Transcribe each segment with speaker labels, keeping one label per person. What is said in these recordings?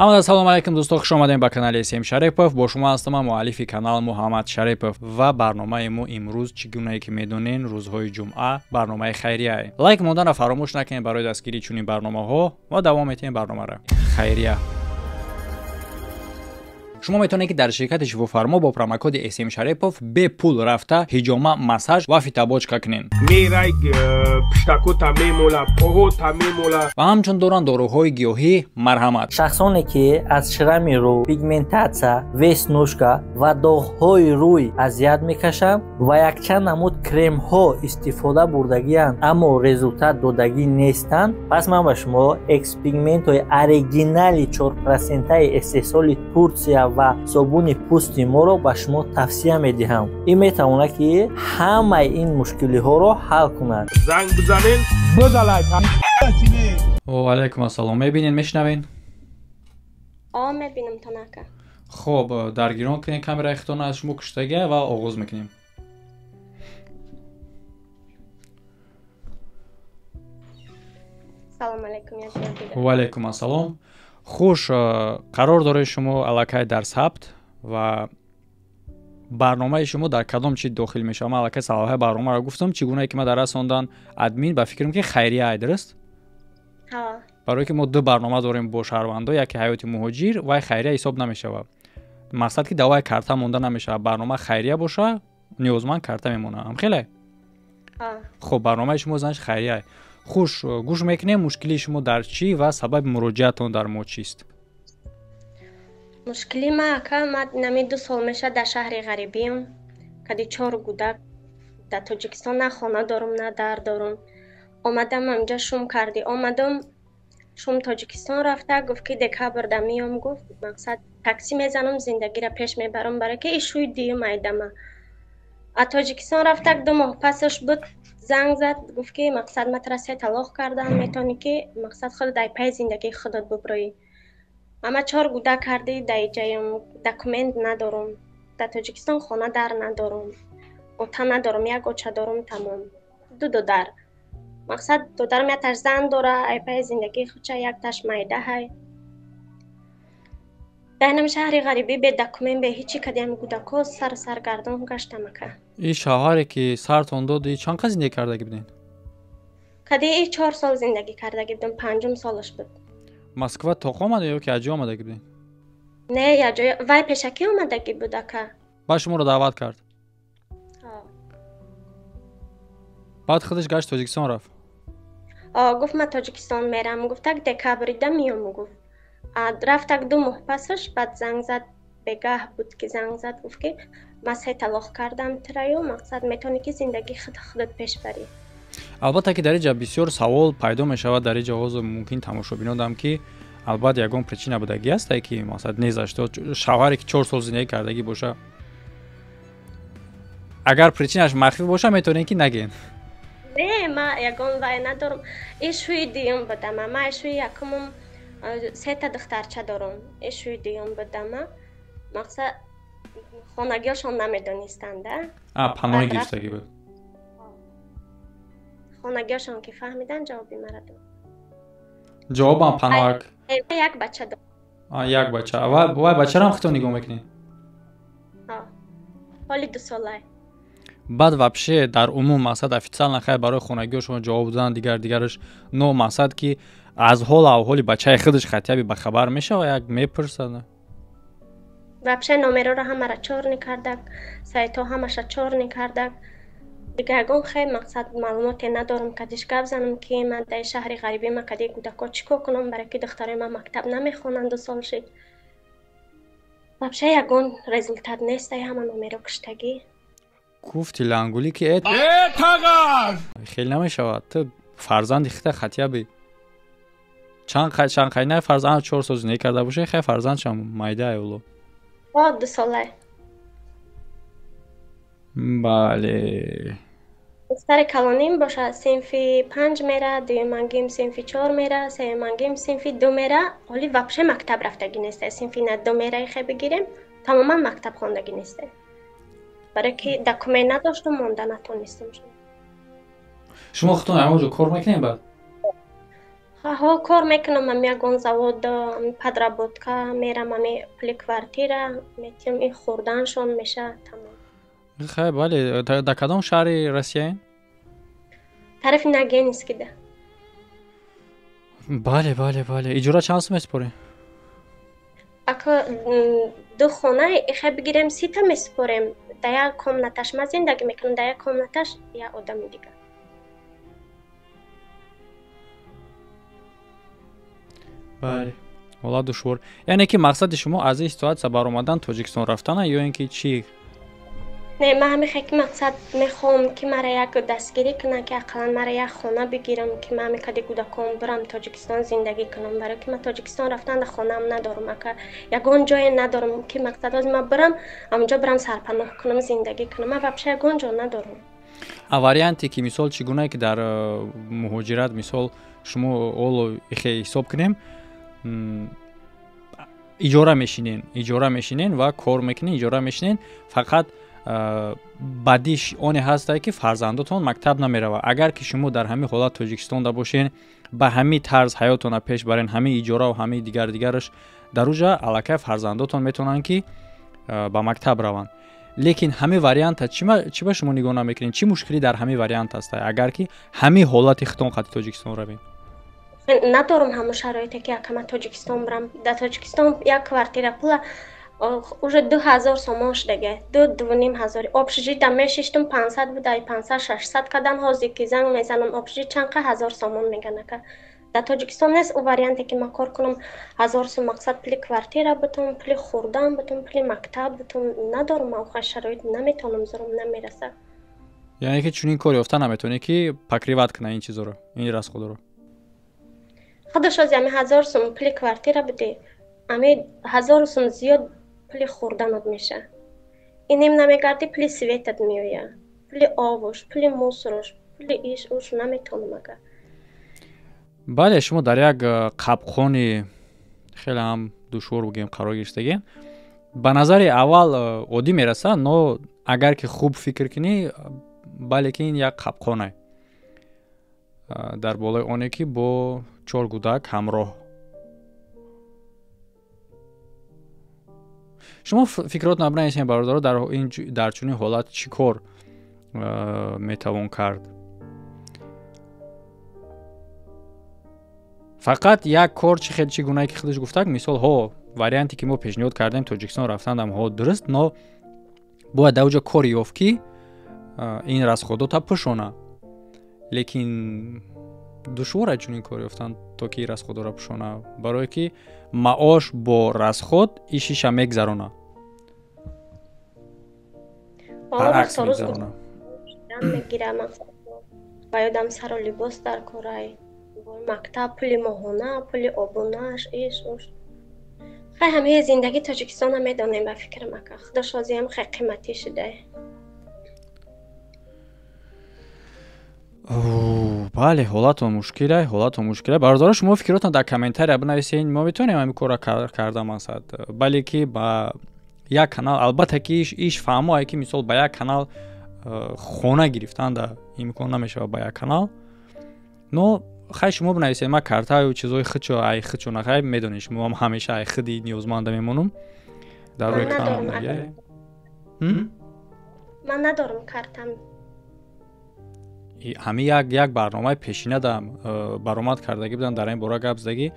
Speaker 1: Ҳамада салом алайкум дӯсто, хуш омадем ба канали СМ Шарипов. Бо шумо ҳастам ман муаллифи канал Муҳаммад Шарипов ва барномаи мо имрӯз чӣ гунае ки медонен рӯзҳои ҷумъа барномаи хайрия. Лайк монданро фаромӯш накунед барои дастгирии чунин барномаҳо ва давом метиҳем барномаро. Хайрия. Шумо метавонед ки дар ширкати шифофармо бо промокоди СМ Шарипов бепул рафта ҳиҷома, массаж ва фитобочка кунед.
Speaker 2: Мерай пиштакота мемола, поҳота мемола.
Speaker 1: Ва ҳамчун доранд доруҳои гиёҳӣ марҳамат.
Speaker 3: Шахсоне ки аз шрами рӯ, пигментатсия, веснушка ва доғҳои рӯй азият мекашанд ва якчанд намуд кремҳо истифода бурдагианд, аммо результат додагӣ нестанд, пас ман ба шумо экспигментҳои оригинали 4% истеҳсоли Турсия ва собуни пӯсти моро ба шумо тавсия медиҳам. Ин метавонад ки ҳамаи ин мушкилиҳоро ҳал кунад.
Speaker 2: Занг бизанен, бизалай.
Speaker 1: Ва алайкум ассалом. Мебинед, мешнавед?
Speaker 4: О, мебинам тонака.
Speaker 1: Хоб, даргирон кунед камераи худтонро аз шумо куштага ва оғоз мекунем.
Speaker 4: Салом алайкум, як бор.
Speaker 1: Ва алайкум ассалом. Хуш, қарор доред шумо аллакай дар сабт ва барномаи шумо дар кадом чи дохил мешавад? Ман аллакай саволҳои барномаро гуфтам, чӣ гунае ки ман дар расондан админ ба фикрам ки хайрия, дуруст?
Speaker 4: Ҳа.
Speaker 1: Барое ки мо ду барнома дорем бо шаҳрвандо, яке ҳаёти муҳоҷир ва хайрия ҳисоб намешавад. Мақсад ки давои карта монда намешавад. Барнома хайрия боша, ниёзманд карта мемонад. Ҳамхеле?
Speaker 4: Ҳа.
Speaker 1: Хуб, барномаи шумо занш хайрия. Хуш, гӯш мекунем, мушкилии шумо дар чӣ ва сабаби муроҷиатон дар мо чист?
Speaker 4: Мушкили ма ака, ма нами 2 сол мешавад дар шаҳри ғарибиам. Кади 4 гудак дар Тоҷикистон на хона дорум, на дар дорум. Омадам инҷа шум кардӣ. Омадам шум Тоҷикистон рафта, гуфт ки декабрда миём, гуфт мақсад такси мезанам, зиндагиро пеш мебарам, барои ки ишӯи дуюм айдама. А Тоҷикистон рафта 2 моҳ пасаш буд, занг зад, гуфт ки мақсад ма тара 3 талоқ кардам, метавонӣ ки мақсад худат дар пайи зиндагии худат бубурӣ. Ама 4 гудак кардӣ, дар иҷаям документ надорум, дар Тоҷикистон хона дар надорум, ота надорум, як оча дорум, тамом. 2 додар. Мақсад додарам якташ зан дора, ай пайи зиндагии худша якташ майда ҳай. Дар инам шаҳри ғарибӣ бе документ, бе ҳичи кадиам гудако сар саргардон гаштам ака.
Speaker 1: Ин шавҳаре ки сартон дод, чанд қад зиндагӣ кардагӣ будед?
Speaker 4: Кади и 4 сол зиндагӣ кардагӣ будам, 5-ум солаш буд.
Speaker 1: Москва тоқ омада ё ки аҷо омадагӣ будед?
Speaker 4: Не, яҷо вай пешакӣ омадагӣ буд ака.
Speaker 1: Баъд шуморо даъват кард?
Speaker 4: Ҳа.
Speaker 1: Баъд худаш гашт Тоҷикистон рафт?
Speaker 4: О, гуфт ман Тоҷикистон мерам, гуфт так декабрида миём, гуфт. Рафтак 2 моҳ пасаш, баъд занг зад, бегаҳ буд ки занг зад, гуфт ки ман 3 талоқ кардам тираю, мақсад метавонӣ ки зиндагии худат пеш барӣ.
Speaker 1: Албатта ки дар инҷа бисёр савол пайдо мешавад, дар инҷа ҳозир мумкин тамошобинодам ки албатта ягон причина будагӣ ҳастае ки мақсад незашто шавҳаре ки 4 сол зиндагӣ кардагӣ боша, агар причинаш махфӣ боша метавонед ки нагӯед.
Speaker 4: Не, ман ягон вай надорам. Ин шӯи дуюм будама. Ман шӯи якумум 3 та духтарча дорам. Ин шӯи дуюм будама. Мақсад хонагиҳошон намедонистанд, а?
Speaker 1: А, паноҳ гирифтагӣ буд.
Speaker 4: Хонагиҳошон ки фаҳмиданд, ҷавоби маро дод.
Speaker 1: Ҷавобам паноҳак.
Speaker 4: Як бача дод.
Speaker 1: А, як бача. Вай бачаро ҳам худтон нигоҳ мекунед?
Speaker 4: Ҳа. Ҳоли 2 солае.
Speaker 1: Баъд вообще дар умум мақсад официально хай барои хонагиҳошон ҷавоб додан, дигар дигараш, но мақсад ки аз ҳол авҳоли бачаи худаш хатяби ба хабар мешава, як мепурсад.
Speaker 4: Вообще номероро ҳамаро чорни кардак, сайтҳо ҳамаша чорни кардак. Дигар ягон хел мақсад маълумоте надорам, кадиш гап занам ки ман дар шаҳри ғарибӣ ман кади кӯдако чӣ кор кунам, барои ки духтарои ман мактаб намехонанд, 2 сол шид. Вообще ягон результат нест, ай ҳама номеро куштагӣ.
Speaker 1: Гуфти лангулӣ ки
Speaker 2: э тағар!
Speaker 1: Хел намешавад. Ту фарзанди хита хатяби. Чанд қайна фарзанд 4 сол зиндагӣ карда бошӣ, хай фарзандшам майда ай уло.
Speaker 4: О, 2 сола.
Speaker 1: Бале.
Speaker 4: Духтари калоним боша синфи 5 мера, дуюмангим синфи 4 мера, сеюмангим синфи 2 мера. Ҳоли вообще мактаб рафтагӣ нест. Синфи на 2 мераи хе бигирем, тамоман мактаб хондагӣ нест. Барои ки документ надоштум, монда натонистам.
Speaker 1: Шумо худтон ҳамон ҷо кор мекунед баъд?
Speaker 4: Ҳо, кор мекунам, ами ягон завод подработка мерам, ами пули квартира метиҳам, ин хӯрданшон меша, тамом.
Speaker 1: Хай, бале, дар кадом шаҳри Россияен?
Speaker 4: Тарафи Нагинскида.
Speaker 1: Бале, бале, бале. Иҷора чанд сум месупорӣ?
Speaker 4: Ака, ду хона ихе бигирем, 30-та месупорем. Дар як комнаташ ман зиндагӣ мекунам, дар як комнаташ як одами дигар.
Speaker 1: Бале, ҳолат душвор. Яъне ки мақсади шумо аз ин ситуатсия баромадан Тоҷикистон рафтана ё ин ки чӣ?
Speaker 4: Не, ман ҳамин ки мақсад мехоҳам, ки мара як дастгирӣ кунанд, ки ақаллан мара як хона бигирам, ки ман ҳамин кади кӯдакон бирам Тоҷикистон зиндагӣ кунам. Барои ки ман Тоҷикистон рафтан дар хонаам надорам, ака, ягон ҷое надорам, ки мақсад ҳозир ман бирам ҳамонҷо бирам сарпаноҳ кунам, зиндагӣ кунам. Ман вообще ягон ҷо надорам.
Speaker 1: А варианте ки мисол чӣ гунае ки дар муҳоҷират, мисол шумо оло ихе ҳисоб кунем, иҷора мешинен, иҷора мешинен ва кор мекунен, иҷора мешинен, фақат бадиш оне ҳастае ки фарзандотон мактаб намеравад. Агар ки шумо дар ҳамин ҳолат Тоҷикистонда бошен, ба ҳамин тарз ҳаётона пеш барен, ҳамин иҷораву ҳамин дигар дигараш, дар уҷа аллакай фарзандотон метавонанд ки ба мактаб раванд. Лекин ҳамин варианта чӣ ба шумо нигоҳ намекунед? Чӣ мушкилӣ дар ҳамин вариант ҳаста, агар ки ҳамин ҳолати хитон қати Тоҷикистон равем?
Speaker 4: Надорам ҳамон шароите ки ака ман Тоҷикистон бирам. Дар Тоҷикистон як квартира пула уже 2000 сомон шудага, 2-2,5 ҳазор. Общежития мешиштум, 500 буда, 500 600 кадан. Ҳозир ки занг мезанам, общежитие чанд қа ҳазор сомон меган, ака. Дар Тоҷикистон нест ӯ варианте ки ман кор кунам, 1000 сум мақсад пули квартира бутум, пули хӯрдан бутум, пули мактаб бутум. Надорам ман охар шароит, наметавонам, зурам намерасад.
Speaker 1: Яъне ки чунин кор ёфта наметавонӣ ки покрывать куна ин чизоро, ин расходоро?
Speaker 4: Худаш ҳозир ами 1000 сум пули квартира будӣ, ами 1000 сум зиёд пули хӯрданат меша. Инем намегардӣ, пули светат меояд, пули овуш, пули мусорош, пули иш уш, наметавонам, ака.
Speaker 1: Бале, шумо дар як қабқони хеле ҳам душвор бигӯем қарор гирифтагем. Ба назари аввал оддӣ мерасад, но агар ки хуб фикр кунӣ, бале ки ин як қабқоне дар болои оне ки бо чор кӯдак ҳамроҳ. Шумо фикрот набинависем, бародаро, дар чунин ҳолат чӣ кор метавон кард? Фақат як кор, чӣ хел, чӣ гунае ки худаш гуфтак, мисол, ҳо, варианте ки мо пешниҳод кардем, Тоҷикистон рафтандам, ҳо, дуруст, но бояд дар оҷо кор ёфт ки ин расходота пӯшона. Лекин душвор аст чунин кор ёфтан, то ки расходоро пӯшона, барое ки маош бо расход ишиша мегзарона, баръакс мегзарона.
Speaker 4: Ба ёдам сару либос дар корай, мактаб, пули моҳона, пули обунааш, иш уш. Хай, ҳамаи зиндагии Тоҷикистона медонем, ба фикрам, ака. Худо шозиам, хай, қиматӣ шудае.
Speaker 1: Бале, ҳолатон мушкилай, ҳолатон мушкилай. Бародаро, шумо фикротон дар комментария бинависед, мо метавонем ҳамин корро карда мақсад, бале ки ба як канал, албатта ки иш фаҳмое ки мисол ба як канал хона гирифтан да имкон намешавад ба як канал, но хай, шумо бинависед. Ман картаю чизои худчо ай худчо нахай, медонед шумо, ам ҳамеша ай худи ниёзманда мемонам дар рӯи экран.
Speaker 4: Ман надорам картам.
Speaker 1: Ҳамин як барномаи пешина да баромад кардагӣ будам, дар ин бора гап задагӣ,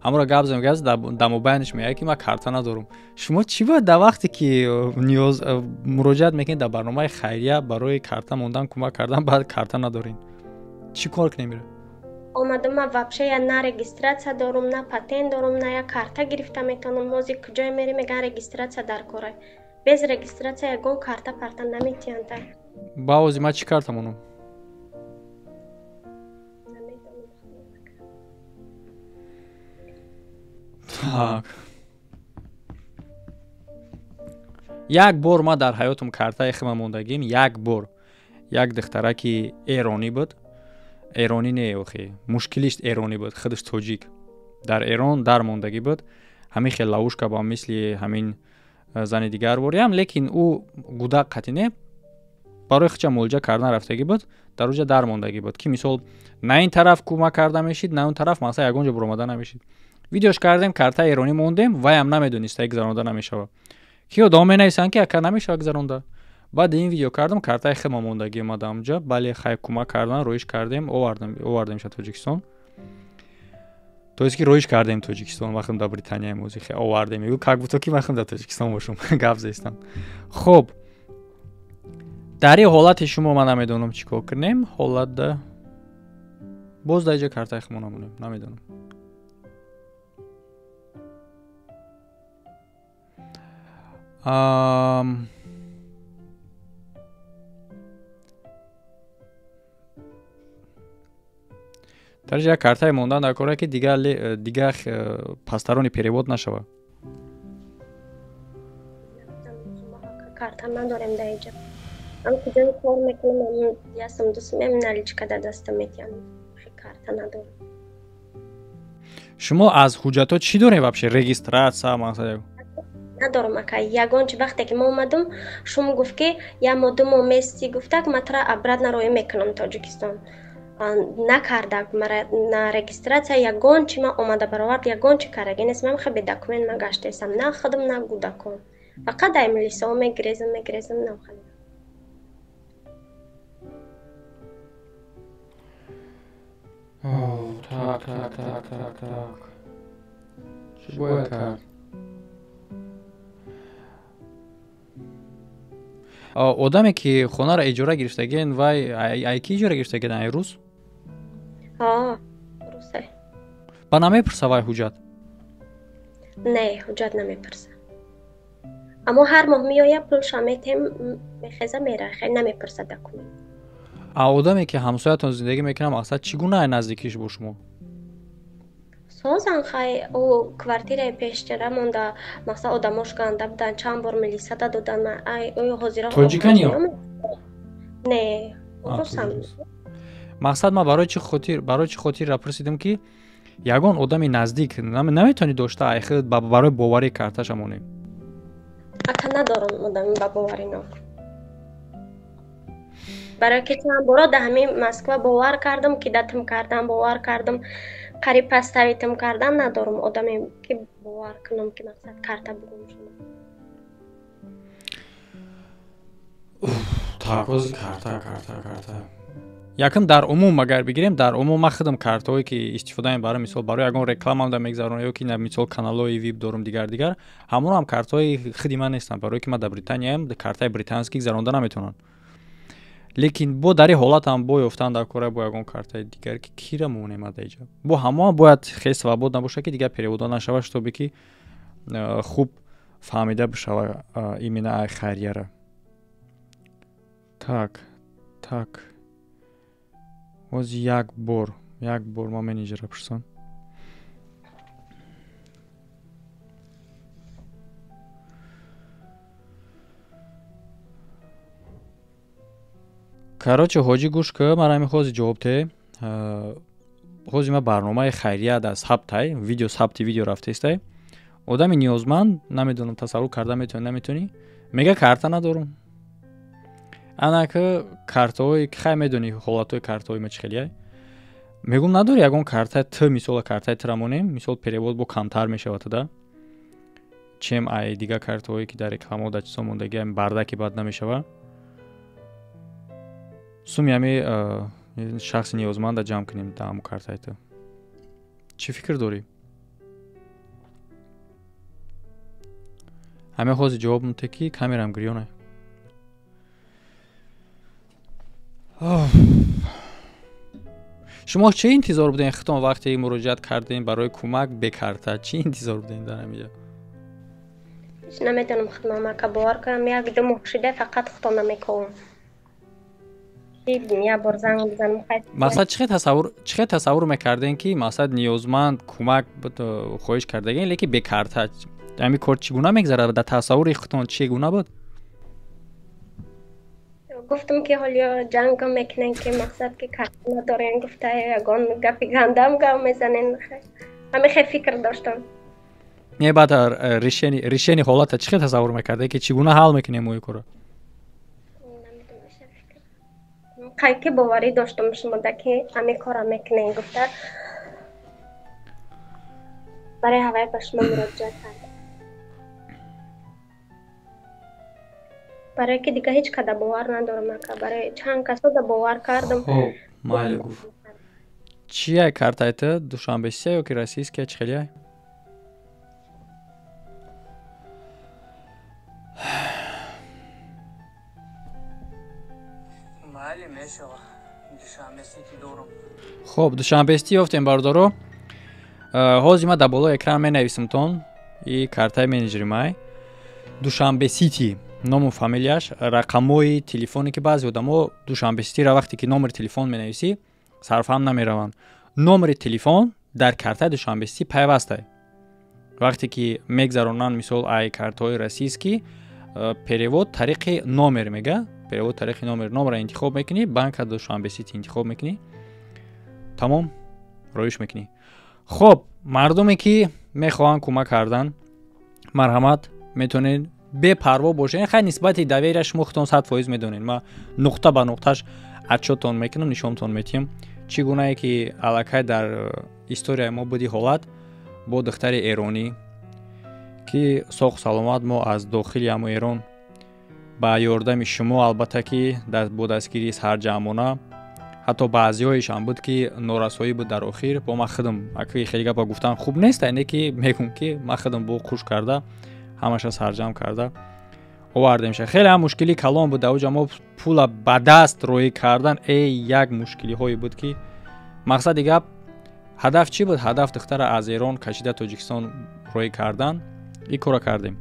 Speaker 1: ҳамонро гап задем, гап дар мобайнаш мегӯяд ки ман карта надорам. Шумо чӣ бояд дар вақте ки ниёз муроҷиат мекунед дар барномаи хайрия барои карта мондан, кӯмак кардан, баъд карта надорем, чӣ кор кунем ира?
Speaker 4: Омадам, ман вообще я на регистрация дорум, на патент дорум, на як карта гирифта метавонам. Ҳозир куҷое мерӣ, мегӯян регистрация дар корай. Без регистрация ягон карта парта наметиҳанд.
Speaker 1: Ба ози ман чӣ карта монам?
Speaker 4: Намедонам.
Speaker 1: Так, як бор ман дар ҳаётам картаи хима мондагим, як бор як духтараки эронӣ буд, эронӣ не, охи, мушкилиш эронӣ буд, худаш тоҷик, дар Эрон дар мондагӣ буд. Ҳамин хел ловушка ба мисли ҳамин зани дигар бориам, лекин ӯ гудак қатӣ не. барои худша муолиҷа кардан рафтагӣ буд, дар уҷа дармондагӣ буд, ки мисол на ин тараф кӯмак карда мешид, на он тараф, масалан, ягон ҷо буромада намешид. Видеош кардем, картаи эронӣ мондем, ваям намедониста, гузаронда намешава. Ки одам менависанд, ки ака намешава гузаронда. Баъд ин видео кардам, картаи хема мондагӣ омада амҷа. Бале, хай, кӯмак кардан, роиш кардем, овардемша Тоҷикистон. То есть ки роиш кардем Тоҷикистон, вақтам дар Британияи мози хе овардем. Мегӯ, как будто ки ман дар Тоҷикистон бошум, гап зестам. Хуб, дар ин ҳолати шумо ман намедонам чӣ кор кунем. Ҳолатда боз дар иҷа картаи хемо намонем, намедонам. Дар иҷа як картае мондан дар кора, ки дигар пастарони перевод нашава.
Speaker 4: Карта надорем дар иҷа. Ам куҷо кор мекунам, ясам дусмем наличка дар даста метиҳам. Карта надорам.
Speaker 1: Шумо аз ҳуҷҷатҳо чӣ дорем вообще? Регистрация, масалан?
Speaker 4: Надорам, ака. Ягон чи. Вақте ки мо омадум, шумо гуфт, ки як моҳ, 2 моҳ мести, гуфтак, ма тра обратно роӣ мекунам Тоҷикистон. Накардак мара на регистрация, ягон чи ма омада баровард, ягон чи кардаги нест. Ман хеле документ ма гаштаистам, на худам, на кӯдакон. Фақат дар милисаҳо мегирезам, мегирезам, на хеле.
Speaker 1: Так, так, так, так, так. Чӣ бояд кард? Одаме ки хонаро иҷора гирифтагиен, вай ай ки иҷора гирифтагиен, ай рус?
Speaker 4: Ҳа, русе.
Speaker 1: Ба намепурса вай ҳуҷҷат?
Speaker 4: Не, ҳуҷҷат намепурса. Аммо ҳар моҳ меояд, пулша метем, мехеза, мера, хеле намепурса документ.
Speaker 1: А одаме ки ҳамсоятон зиндагӣ мекунад, мақсад, чӣ гуна наздикиш бо шумо?
Speaker 4: Созан, хай, ӯ квартираи пештара монда, мақсад, одамош ганда буданд, чанд бор милисада додан. Ай, ӯ ҳозира
Speaker 1: Тоҷикан ё?
Speaker 4: Не, русам.
Speaker 1: Мақсад, ман барои чӣ хотирра пурсидам, ки ягон одами наздик наметавонӣ дошта, ай худ барои боварӣ карташа монем?
Speaker 4: Ака, надорам одами ба боварӣ нок. Барои ки чанд боро дар ҳамин Москва бовар кардам, ки датм кардам, бовар кардам, қариб паставитам кардан. Надорам одаме ки бовар кунам, ки мақсад карта бугум шумо.
Speaker 1: Так, ози карта, карта, карта. Якм, дар умум агар бигирем, дар умум ман худам картаҳое ки истифода мебарам, мисол, барои ягон рекламам да мегзаронам ё ки, мисол, каналҳои вип дорум, дигар дигар, ҳамонам картаҳои худи ман нестанд, барое ки ман дар Британияам, картаи британский гузаронда наметавонам. Лекин бо дар ин ҳолатам бо ёфтан дар кора бо ягон картаи дигар, ки кира монем адаиҷа, бо ҳамоам бояд хеле свобод набошад, ки дигар перевод а нашавад, чтобы ки хуб фаҳмида бишава именно ай хайрияра. Так, так, боз як бор ман менеҷера пурсам. Короче, ҳоҷӣ, гӯш ка, ман ҳамин ҳозир ҷавоб те. Ҳозир ман барномаи хайрия дар сабтай видео, сабти видео рафтаистай. Одами ниёзманд, намедонам, тасаввур карда метавонӣ, наметавонӣ, мега карта надорум. Анака картаҳои, хай, медонӣ ҳолатҳои картаҳои ма чӣ хелияй. Мегӯм, надори ягон карта т, мисола, картаи тра монем, мисол, перевод бо камтар мешавад да, чем ай дигар картаҳое ки дар рекламао, дар чизо мондагӣ, бардаки бад намешава. Суми ҳами шахси ниёзманда ҷамъ кунем дар ҳамун картаи ту. Чӣ фикр дорӣ? Ҳамин ҳозир ҷавоб муте, ки камерам гирёна. Шумо чӣ интизор будем худтон, вақте муроҷиат кардем барои кӯмак бекарта? Чӣ интизор будем дар ҳамиҷа?
Speaker 4: Ҳеҷ наметавонам худмам, ака, бовар кунам. 1-2 моҳ шуда, фақат худтон намековам, як бор занг бизанам.
Speaker 1: Мақсад, чӣ хел тасаввур мекардем, ки мақсад, ниёзманд кӯмак хоҳиш кардагем, лекин бекарта? Ҳамин кор чӣ гуна мегзарад? Дар тасаввури худтон чӣ гуна буд?
Speaker 4: Гуфтам, ки ҳолё ҷанг мекунем, ки мақсад, ки карта надорем гуфта, ягон гапи гандам гап мезанем. Ҳамин хел фикр доштам.
Speaker 1: Не, баъд решение ҳолата чӣ хел тасаввур мекардем, ки чӣ гуна ҳал мекунем мои корро?
Speaker 4: Қайки боварӣ доштам шумода, ки ҳамин кора мекунем гуфта, барои ҳавай ба шумо муроҷиат кардам. Барое ки дига ҳеҷ када бовар надорам ака, барои чанд касода бовар кардам.
Speaker 1: Хоб, майли, гуфт. Чия картаи ту? Душанбесия ё ки российская, чӣ хелия?
Speaker 5: Майли, мешава. Душанбесити дорам.
Speaker 1: Хоб, душанбести ёфтем, бародаро. Ҳозир ман дар болои экран менависамтон и картаи менеҷери май. Душанбе Сити, ному фамилияш, рақамҳои телефоне, ки баъзе одамо Душанбе Ситиро вақте ки номери телефон менависӣ, сарфаҳм намераванд. Номери телефон дар картаи Душанбе Сити пайвастай. Вақте ки мегзаронанд, мисол, ай картаҳои российский, перевод тариқи номер мега, перевод тариқи номер, номерро интихоб мекунӣ, банка Душанбе Сити интихоб мекунӣ, тамом, роиш мекунӣ. Хоб, мардуме ки мехоҳанд кӯмак кардан, марҳамат, метавонед бепарво бошед. Хай, нисбати доверия шумо худтон 100% медонед. Ма нуқта ба нуқташ отчёттон мекунам, нишонтон метиҳам, чӣ гунае ки аллакай дар историяи мо буди ҳолат бо духтари эронӣ, ки соғ саломат мо аз дохили ҳамо Эрон ба ёрдами шумо, албатта ки бо дастгирии сарҷамъона, ҳатто баъзеҳоешам буд ки норасоӣ буд дар охир. Бо ман худам аки хеле гапа гуфтан хуб нест, айне ки мегӯм, ки ман худам бо қуш карда, ҳамаша сарҷамъ карда овардемша. Хеле ҳам мушкили калон буд дар оҷа, мо пула ба даст роҳӣ кардан, як мушкилиҳое буд, ки мақсади гап, ҳадаф чӣ буд? Ҳадаф духтара аз Эрон кашида Тоҷикистон роҳӣ кардан. Ин кора кардем.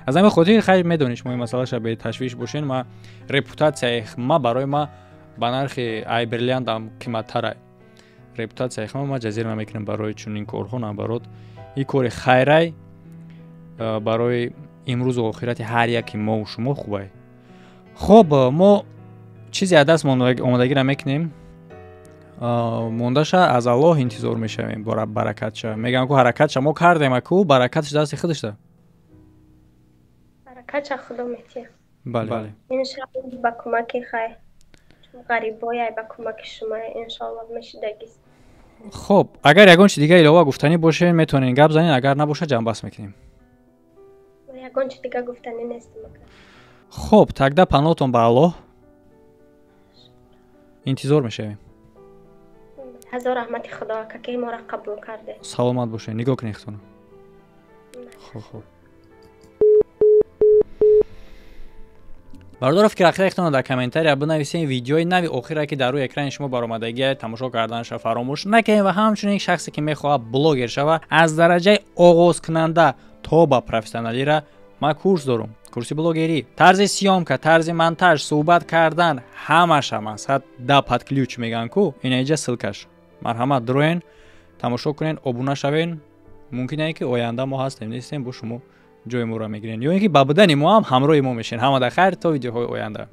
Speaker 1: Аз ҳамин хотир, хайр, медонед, шумо ин масъалаша беташвиш бошен. Ма репутатсияи ма барои ма ба нархи ай бриллиантам қиматтарай. Репутатсияи ма ма ҷазир намекунам барои чунин корҳо, наоборот, ин кори хайрай, барои имрӯзу охирати ҳар яки мову шумо хубай. Хоб, мо чизе аз даст омодагиро мекунем, мондаша аз Аллоҳ интизор мешавем, баракатша. Мегӯям ку, ҳаракатша мо кардем, аку баракатш дасти худашда.
Speaker 4: Баракатша Худо метиҳад.
Speaker 1: Бале.
Speaker 4: Иншоаллоҳ, ба кӯмаки хай ғарибояй, ба кӯмаки шумо, иншоаллоҳ, мешидагист.
Speaker 1: Хоб, агар ягон чи дига илова гуфтанӣ бошед, метавонед гап занед, агар набошад, ҷамъбаст мекунем.
Speaker 4: Ягон чи дига гуфтанӣ нестам, ака.
Speaker 1: Хоб, тогда паноҳтон ба Аллоҳ, интизор мешавем.
Speaker 4: Ҳазор раҳмати Худо, ака, ки моро қабул карде.
Speaker 1: Саломат бошед, нигоҳ кунед худтона. Хоб, бародаро, фикр ақидаи дар комментария бинависем. Видеои нави охире, ки дар рӯи экрани шумо баромадагия, тамошо карданашро фаромӯш накунед. Ва ҳамчунин шахсе ки мехоҳад блогер шавад, аз дараҷаи оғозкунанда то ба профессионалира ман курс дорум, курси блогерӣ, тарзи съёмка, тарзи монтаж, суҳбат кардан, ҳамаша мақсад да под ключ мегӯянд ку. Инаиҷа ссылкаш, марҳамат, дуроен, тамошо кунен, обуна шавен. Мумкин ки оянда мо ҳастем, нестем, бо шумо ҷои моро мегирен ё ин ки ба будани мо ҳам ҳамроҳи мо мешен. Ҳамада хайр, то видеоҳои оянда.